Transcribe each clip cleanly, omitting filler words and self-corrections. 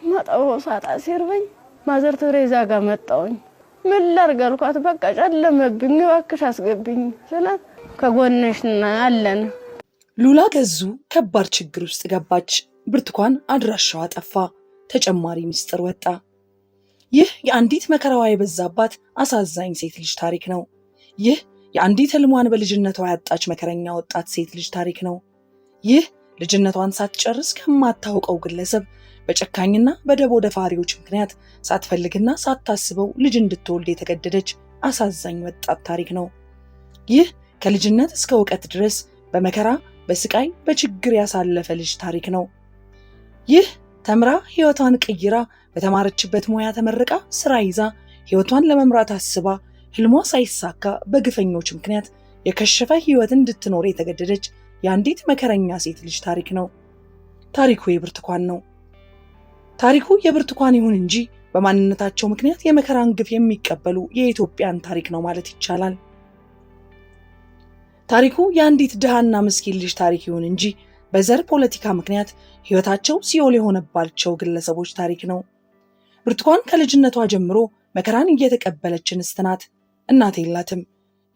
ማጠበው ሳጣ ሲርበኝ ማዘር ቴሬዛ ጋር መጣሁኝ። ምን ላድርግ አልኳት። በቃ ጨለመብኝ፣ እባክሽ አስገብኝ ስላት ከጎንሽ አለን። ሉላ ገዙ ከባድ ችግር ውስጥ ገባች። ብርቱካን አድራሻዋ ጠፋ። ተጨማሪ ምስጢር ወጣ። ይህ የአንዲት መከራዋ የበዛባት አሳዛኝ ሴት ልጅ ታሪክ ነው። ይህ የአንዲት ህልሟን በልጅነቷ ያጣች መከረኛ ወጣት ሴት ልጅ ታሪክ ነው። ይህ ልጅነቷን ሳትጨርስ ከማታውቀው ግለሰብ በጨካኝና በደቦ ደፋሪዎች ምክንያት ሳትፈልግና ሳታስበው ልጅ እንድትወልድ የተገደደች አሳዛኝ ወጣት ታሪክ ነው። ይህ ከልጅነት እስከ እውቀት ድረስ በመከራ በስቃይ በችግር ያሳለፈ ልጅ ታሪክ ነው። ይህ ተምራ ህይወቷን ቀይራ በተማረችበት ሙያ ተመርቃ ስራ ይዛ ህይወቷን ለመምራት አስባ ህልሟ ሳይሳካ በግፈኞች ምክንያት የከሸፈ ህይወት እንድትኖር የተገደደች የአንዲት መከረኛ ሴት ልጅ ታሪክ ነው። ታሪኩ የብርቱካን ነው። ታሪኩ የብርቱካን ይሁን እንጂ በማንነታቸው ምክንያት የመከራን ግፍ የሚቀበሉ የኢትዮጵያን ታሪክ ነው ማለት ይቻላል። ታሪኩ የአንዲት ድሃና ምስኪን ልጅ ታሪክ ይሁን እንጂ በዘር ፖለቲካ ምክንያት ህይወታቸው ሲኦል የሆነባቸው ግለሰቦች ታሪክ ነው። ብርቱካን ከልጅነቷ ጀምሮ መከራን እየተቀበለች እንስት ናት። እናት የላትም።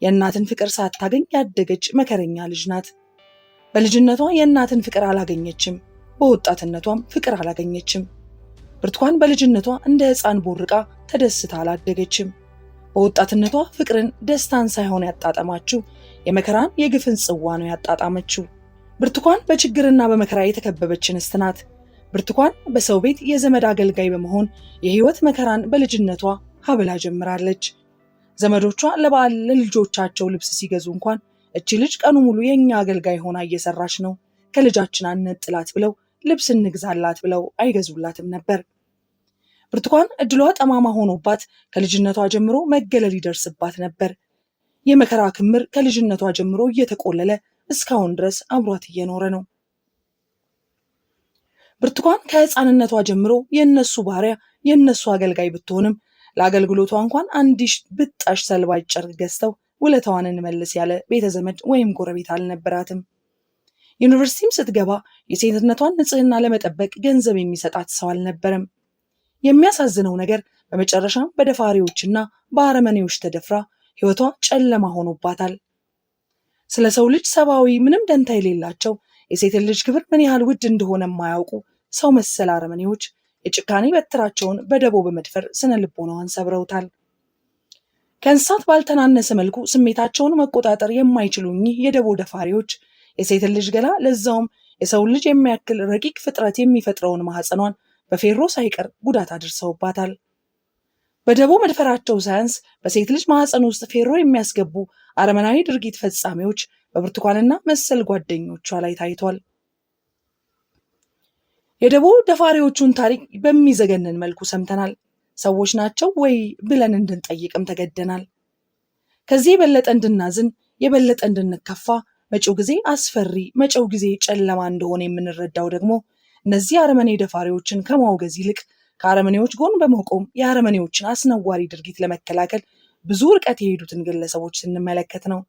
የእናትን ፍቅር ሳታገኝ ያደገች መከረኛ ልጅ ናት። በልጅነቷ የእናትን ፍቅር አላገኘችም። በወጣትነቷም ፍቅር አላገኘችም። ብርቱካን በልጅነቷ እንደ ሕፃን ቦርቃ ተደስታ አላደገችም። በወጣትነቷ ፍቅርን፣ ደስታን ሳይሆን ያጣጠማችው የመከራን የግፍን ጽዋ ነው ያጣጣመችው። ብርቱካን በችግርና በመከራ የተከበበች እንስት ናት። ብርቱካን በሰው ቤት የዘመድ አገልጋይ በመሆን የህይወት መከራን በልጅነቷ ሀብላ ጀምራለች። ዘመዶቿ ለበዓል ለልጆቻቸው ልብስ ሲገዙ እንኳን እቺ ልጅ ቀኑ ሙሉ የእኛ አገልጋይ ሆና እየሰራች ነው፣ ከልጃችን አንነጥላት ብለው ልብስ እንግዛላት ብለው አይገዙላትም ነበር። ብርቱካን እድሏ ጠማማ ሆኖባት ከልጅነቷ ጀምሮ መገለል ይደርስባት ነበር። የመከራ ክምር ከልጅነቷ ጀምሮ እየተቆለለ እስካሁን ድረስ አብሯት እየኖረ ነው። ብርቱካን ከህፃንነቷ ጀምሮ የእነሱ ባሪያ የእነሱ አገልጋይ ብትሆንም ለአገልግሎቷ እንኳን አንዲት ብጣሽ ሰልባጅ ጨርቅ ገዝተው ውለታዋን እንመልስ ያለ ቤተ ዘመድ ወይም ጎረቤት አልነበራትም። ዩኒቨርሲቲም ስትገባ የሴትነቷን ንጽህና ለመጠበቅ ገንዘብ የሚሰጣት ሰው አልነበረም። የሚያሳዝነው ነገር በመጨረሻም በደፋሪዎችና በአረመኔዎች ተደፍራ ህይወቷ ጨለማ ሆኖባታል። ስለ ሰው ልጅ ሰብአዊ ምንም ደንታ የሌላቸው፣ የሴትን ልጅ ክብር ምን ያህል ውድ እንደሆነ የማያውቁ ሰው መሰል አረመኔዎች የጭካኔ በትራቸውን በደቦ በመድፈር ስነ ልቦናዋን ሰብረውታል። ከእንስሳት ባልተናነሰ መልኩ ስሜታቸውን መቆጣጠር የማይችሉ እኚህ የደቦ ደፋሪዎች የሴትን ልጅ ገላ፣ ለዛውም የሰውን ልጅ የሚያክል ረቂቅ ፍጥረት የሚፈጥረውን ማህፀኗን በፌሮ ሳይቀር ጉዳት አድርሰውባታል። በደቦ መድፈራቸው ሳያንስ በሴት ልጅ ማህፀን ውስጥ ፌሮ የሚያስገቡ አረመናዊ ድርጊት ፈጻሚዎች በብርቱካንና መሰል ጓደኞቿ ላይ ታይቷል። የደቦ ደፋሪዎቹን ታሪክ በሚዘገንን መልኩ ሰምተናል። ሰዎች ናቸው ወይ ብለን እንድንጠይቅም ተገደናል። ከዚህ የበለጠ እንድናዝን፣ የበለጠ እንድንከፋ፣ መጪው ጊዜ አስፈሪ፣ መጪው ጊዜ ጨለማ እንደሆነ የምንረዳው ደግሞ እነዚህ አረመኔ ደፋሪዎችን ከማውገዝ ይልቅ ከአረመኔዎች ጎን በመቆም የአረመኔዎችን አስነዋሪ ድርጊት ለመከላከል ብዙ ርቀት የሄዱትን ግለሰቦች ስንመለከት ነው።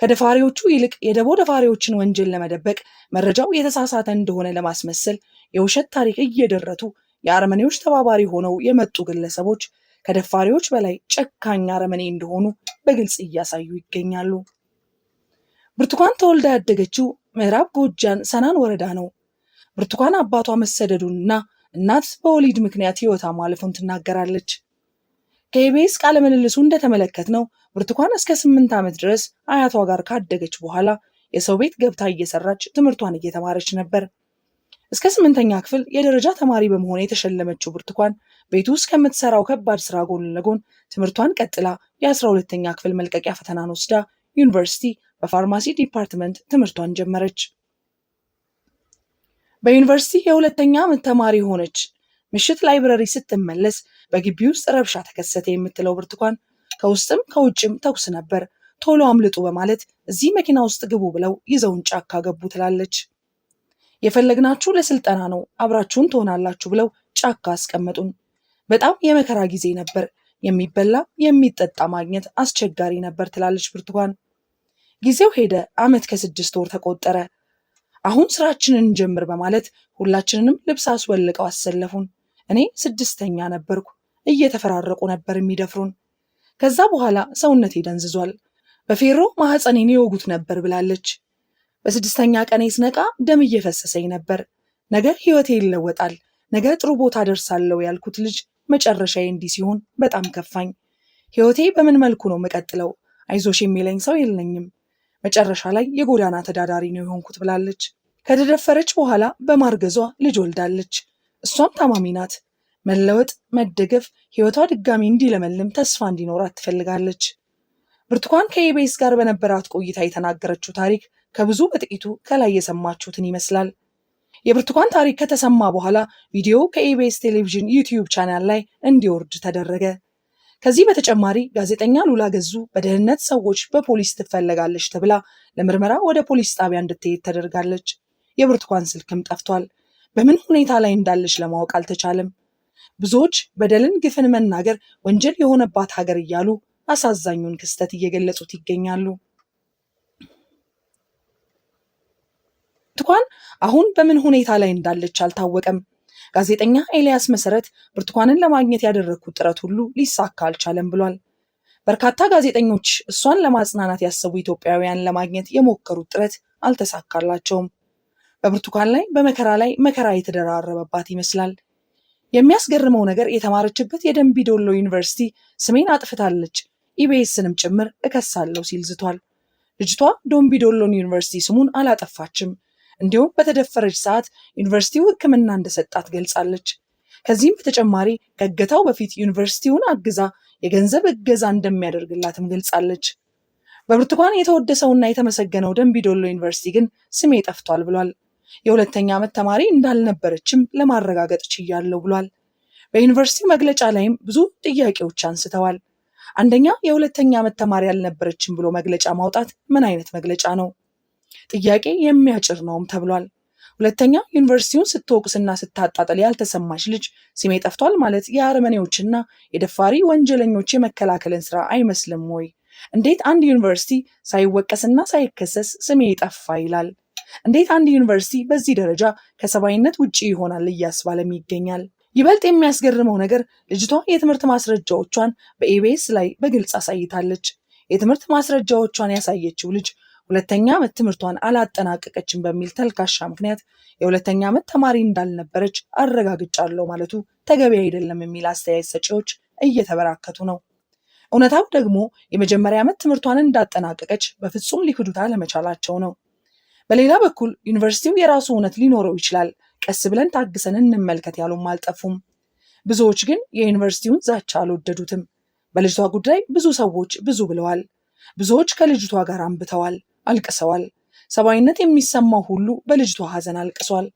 ከደፋሪዎቹ ይልቅ የደቦ ደፋሪዎችን ወንጀል ለመደበቅ፣ መረጃው የተሳሳተ እንደሆነ ለማስመሰል የውሸት ታሪክ እየደረቱ የአረመኔዎች ተባባሪ ሆነው የመጡ ግለሰቦች ከደፋሪዎች በላይ ጨካኝ አረመኔ እንደሆኑ በግልጽ እያሳዩ ይገኛሉ። ብርቱካን ተወልዳ ያደገችው ምዕራብ ጎጃም ሰናን ወረዳ ነው። ብርቱካን አባቷ መሰደዱንና እናት በወሊድ ምክንያት ሕይወቷ ማለፉን ትናገራለች። ከኢቢኤስ ቃለ ምልልሱ እንደተመለከትነው ብርቱካን እስከ 8 ዓመት ድረስ አያቷ ጋር ካደገች በኋላ የሰው ቤት ገብታ እየሰራች ትምህርቷን እየተማረች ነበር። እስከ 8ኛ ክፍል የደረጃ ተማሪ በመሆን የተሸለመችው ብርቱካን ቤት ውስጥ ከምትሰራው ከባድ ስራ ጎን ለጎን ትምህርቷን ቀጥላ የ12ኛ ክፍል መልቀቂያ ፈተናን ወስዳ ዩኒቨርሲቲ በ pharmacy department ትምህርቷን ጀመረች። በዩኒቨርሲቲ የሁለተኛ ዓመት ተማሪ ሆነች። ምሽት library ስትመለስ በግቢ ውስጥ ረብሻ ተከሰተ የምትለው ብርቱካን ከውስጥም ከውጭም ተኩስ ነበር፣ ቶሎ አምልጡ በማለት እዚህ መኪና ውስጥ ግቡ ብለው ይዘውን ጫካ ገቡ ትላለች። የፈለግናችሁ ለስልጠና ነው፣ አብራችሁን ትሆናላችሁ ብለው ጫካ አስቀመጡን። በጣም የመከራ ጊዜ ነበር። የሚበላ የሚጠጣ ማግኘት አስቸጋሪ ነበር ትላለች ብርቱካን። ጊዜው ሄደ። ዓመት ከ6 ወር ተቆጠረ። አሁን ስራችንን እንጀምር በማለት ሁላችንንም ልብስ አስወልቀው አሰለፉን። እኔ 6ኛ ነበርኩ። እየተፈራረቁ ነበር የሚደፍሩን። ከዛ በኋላ ሰውነቴ ደንዝዟል። በፌሮ ማህፀኔን ይወጉት ነበር ብላለች። በ6ኛ ቀኔ ስነቃ ደም እየፈሰሰኝ ነበር። ነገ ህይወቴ ይለወጣል፣ ነገ ጥሩ ቦታ ደርሳለሁ ያልኩት ልጅ መጨረሻዬ እንዲህ ሲሆን በጣም ከፋኝ። ህይወቴ በምን መልኩ ነው የምቀጥለው? አይዞሽ የሚለኝ ሰው የለኝም። መጨረሻ ላይ የጎዳና ተዳዳሪ ነው የሆንኩት ብላለች። ከተደፈረች በኋላ በማርገዟ ልጅ ወልዳለች። እሷም ታማሚ ናት። መለወጥ፣ መደገፍ፣ ህይወቷ ድጋሚ እንዲለመልም ተስፋ እንዲኖራት ትፈልጋለች። ብርቱካን ከኢቢኤስ ጋር በነበራት ቆይታ የተናገረችው ታሪክ ከብዙ በጥቂቱ ከላይ የሰማችሁትን ይመስላል። የብርቱካን ታሪክ ከተሰማ በኋላ ቪዲዮ ከኢቢኤስ ቴሌቪዥን ዩቲዩብ ቻናል ላይ እንዲወርድ ተደረገ። ከዚህ በተጨማሪ ጋዜጠኛ ሉላ ገዙ በደህንነት ሰዎች በፖሊስ ትፈለጋለች ተብላ ለምርመራ ወደ ፖሊስ ጣቢያ እንድትሄድ ተደርጋለች። የብርቱካን ስልክም ጠፍቷል። በምን ሁኔታ ላይ እንዳለች ለማወቅ አልተቻለም። ብዙዎች በደልን፣ ግፍን መናገር ወንጀል የሆነባት ሀገር እያሉ አሳዛኙን ክስተት እየገለጹት ይገኛሉ። ብርቱካን አሁን በምን ሁኔታ ላይ እንዳለች አልታወቀም። ጋዜጠኛ ኤልያስ መሰረት ብርቱካንን ለማግኘት ያደረግኩት ጥረት ሁሉ ሊሳካ አልቻለም ብሏል። በርካታ ጋዜጠኞች እሷን ለማጽናናት ያሰቡ ኢትዮጵያውያን ለማግኘት የሞከሩት ጥረት አልተሳካላቸውም። በብርቱካን ላይ በመከራ ላይ መከራ የተደራረበባት ይመስላል። የሚያስገርመው ነገር የተማረችበት የደንቢዶሎ ዩኒቨርሲቲ ስሜን አጥፍታለች፣ ኢቢኤስንም ጭምር እከሳለሁ ሲል ዝቷል። ልጅቷ ደንቢዶሎን ዩኒቨርሲቲ ስሙን አላጠፋችም። እንዲሁም በተደፈረች ሰዓት ዩኒቨርሲቲው ሕክምና እንደሰጣት ገልጻለች። ከዚህም በተጨማሪ ከእገታው በፊት ዩኒቨርሲቲውን አግዛ የገንዘብ እገዛ እንደሚያደርግላትም ገልጻለች። በብርቱካን የተወደሰውና የተመሰገነው ደንቢዶሎ ዩኒቨርሲቲ ግን ስሜ ጠፍቷል ብሏል። የሁለተኛ ዓመት ተማሪ እንዳልነበረችም ለማረጋገጥ ችያለሁ ብሏል። በዩኒቨርሲቲው መግለጫ ላይም ብዙ ጥያቄዎች አንስተዋል። አንደኛ፣ የሁለተኛ ዓመት ተማሪ አልነበረችም ብሎ መግለጫ ማውጣት ምን አይነት መግለጫ ነው? ጥያቄ የሚያጭር ነውም ተብሏል። ሁለተኛ፣ ዩኒቨርሲቲውን ስትወቅስና ስታጣጥል ያልተሰማች ልጅ ስሜ ጠፍቷል ማለት የአረመኔዎችና የደፋሪ ወንጀለኞች የመከላከልን ስራ አይመስልም ወይ? እንዴት አንድ ዩኒቨርሲቲ ሳይወቀስና ሳይከሰስ ስሜ ጠፋ ይላል? እንዴት አንድ ዩኒቨርሲቲ በዚህ ደረጃ ከሰብአዊነት ውጪ ይሆናል እያስባለም ይገኛል። ይበልጥ የሚያስገርመው ነገር ልጅቷ የትምህርት ማስረጃዎቿን በኢቢኤስ ላይ በግልጽ አሳይታለች። የትምህርት ማስረጃዎቿን ያሳየችው ልጅ ሁለተኛ ዓመት ትምህርቷን አላጠናቀቀችም በሚል ተልካሻ ምክንያት የሁለተኛ ዓመት ተማሪ እንዳልነበረች አረጋግጫለሁ ማለቱ ተገቢ አይደለም የሚል አስተያየት ሰጪዎች እየተበራከቱ ነው። እውነታው ደግሞ የመጀመሪያ ዓመት ትምህርቷን እንዳጠናቀቀች በፍጹም ሊክዱት አለመቻላቸው ነው። በሌላ በኩል ዩኒቨርሲቲው የራሱ እውነት ሊኖረው ይችላል፣ ቀስ ብለን ታግሰን እንመልከት ያሉም አልጠፉም። ብዙዎች ግን የዩኒቨርሲቲውን ዛቻ አልወደዱትም። በልጅቷ ጉዳይ ብዙ ሰዎች ብዙ ብለዋል። ብዙዎች ከልጅቷ ጋር አንብተዋል፣ አልቅሰዋል። ሰብአዊነት የሚሰማው ሁሉ በልጅቷ ሐዘን አልቅሷል።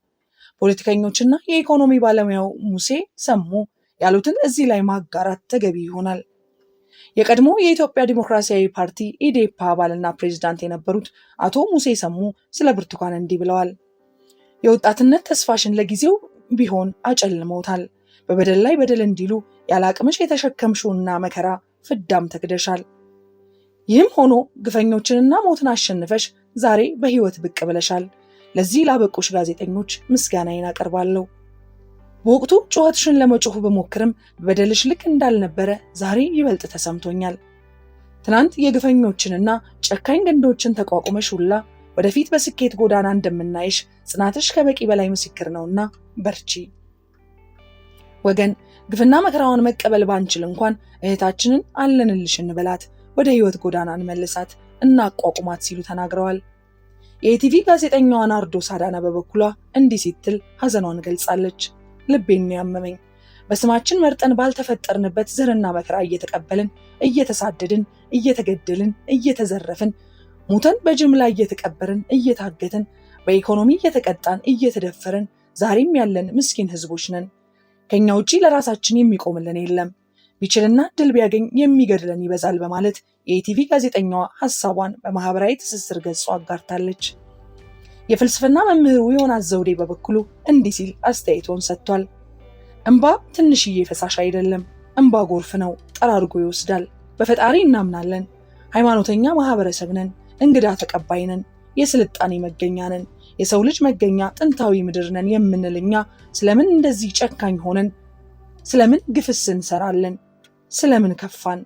ፖለቲከኞችና የኢኮኖሚ ባለሙያው ሙሴ ሰሙ ያሉትን እዚህ ላይ ማጋራት ተገቢ ይሆናል። የቀድሞ የኢትዮጵያ ዲሞክራሲያዊ ፓርቲ ኢዴፓ አባልና ፕሬዝዳንት የነበሩት አቶ ሙሴ ሰሙ ስለ ብርቱካን እንዲህ ብለዋል። የወጣትነት ተስፋሽን ለጊዜው ቢሆን አጨልመውታል። በበደል ላይ በደል እንዲሉ ያለ አቅምሽ የተሸከምሽውና መከራ ፍዳም ተክደሻል። ይህም ሆኖ ግፈኞችንና ሞትን አሸንፈሽ ዛሬ በሕይወት ብቅ ብለሻል። ለዚህ ላበቁሽ ጋዜጠኞች ምስጋናዬን አቀርባለሁ። በወቅቱ ጩኸትሽን ለመጮህ ብሞክርም በበደልሽ ልክ እንዳልነበረ ዛሬ ይበልጥ ተሰምቶኛል። ትናንት የግፈኞችንና ጨካኝ ግንዶችን ተቋቁመሽ ሁላ ወደፊት በስኬት ጎዳና እንደምናይሽ ጽናትሽ ከበቂ በላይ ምስክር ነውና በርቺ ወገን። ግፍና መከራውን መቀበል ባንችል እንኳን እህታችንን አለንልሽ እንበላት፣ ወደ ህይወት ጎዳና እንመልሳት፣ እናቋቁማት ሲሉ ተናግረዋል። የኢቲቪ ጋዜጠኛዋ ናርዶስ አዳነ በበኩሏ እንዲህ ስትል ሐዘኗን ገልጻለች። ልቤን ያመመኝ በስማችን መርጠን ባልተፈጠርንበት ዘርና መከራ እየተቀበልን፣ እየተሳደድን፣ እየተገደልን፣ እየተዘረፍን፣ ሞተን በጅምላ እየተቀበርን፣ እየታገትን፣ በኢኮኖሚ እየተቀጣን፣ እየተደፈርን ዛሬም ያለን ምስኪን ህዝቦች ነን። ከኛ ውጪ ለራሳችን የሚቆምልን የለም። ቢችልና ድል ቢያገኝ የሚገድለን ይበዛል በማለት የኢቲቪ ጋዜጠኛዋ ሐሳቧን በማህበራዊ ትስስር ገጹ አጋርታለች። የፍልስፍና መምህሩ ዮናስ ዘውዴ በበኩሉ እንዲህ ሲል አስተያየቱን ሰጥቷል። እንባ ትንሽዬ ፈሳሽ አይደለም። እንባ ጎርፍ ነው፣ ጠራርጎ ይወስዳል። በፈጣሪ እናምናለን። ሃይማኖተኛ ማህበረሰብ ነን። እንግዳ ተቀባይ ነን። የስልጣኔ መገኛ ነን። የሰው ልጅ መገኛ ጥንታዊ ምድር ነን የምንል እኛ ስለምን እንደዚህ ጨካኝ ሆነን? ስለምን ግፍስ እንሰራለን? ስለምን ከፋን?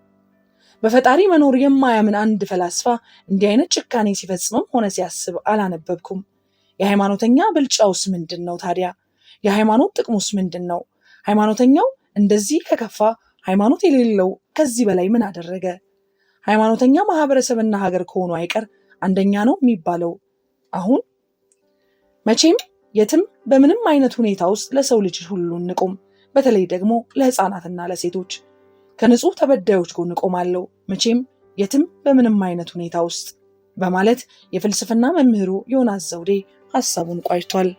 በፈጣሪ መኖር የማያምን አንድ ፈላስፋ እንዲህ አይነት ጭካኔ ሲፈጽምም ሆነ ሲያስብ አላነበብኩም። የሃይማኖተኛ ብልጫውስ ምንድን ነው ታዲያ? የሃይማኖት ጥቅሙስ ምንድን ነው? ሃይማኖተኛው እንደዚህ ከከፋ ሃይማኖት የሌለው ከዚህ በላይ ምን አደረገ? ሃይማኖተኛ ማህበረሰብና ሀገር ከሆኑ አይቀር አንደኛ ነው የሚባለው አሁን መቼም የትም በምንም አይነት ሁኔታ ውስጥ ለሰው ልጅ ሁሉ እንቁም። በተለይ ደግሞ ለህፃናትና ለሴቶች ከንጹህ ተበዳዮች ጎን እቆማለሁ መቼም የትም በምንም አይነት ሁኔታ ውስጥ በማለት የፍልስፍና መምህሩ ዮናስ ዘውዴ ሀሳቡን ቋጭቷል።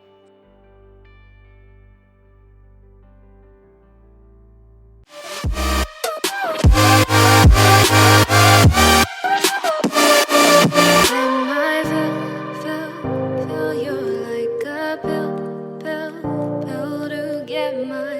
My pill, pill, pill, you're like a pill, pill, pill to get my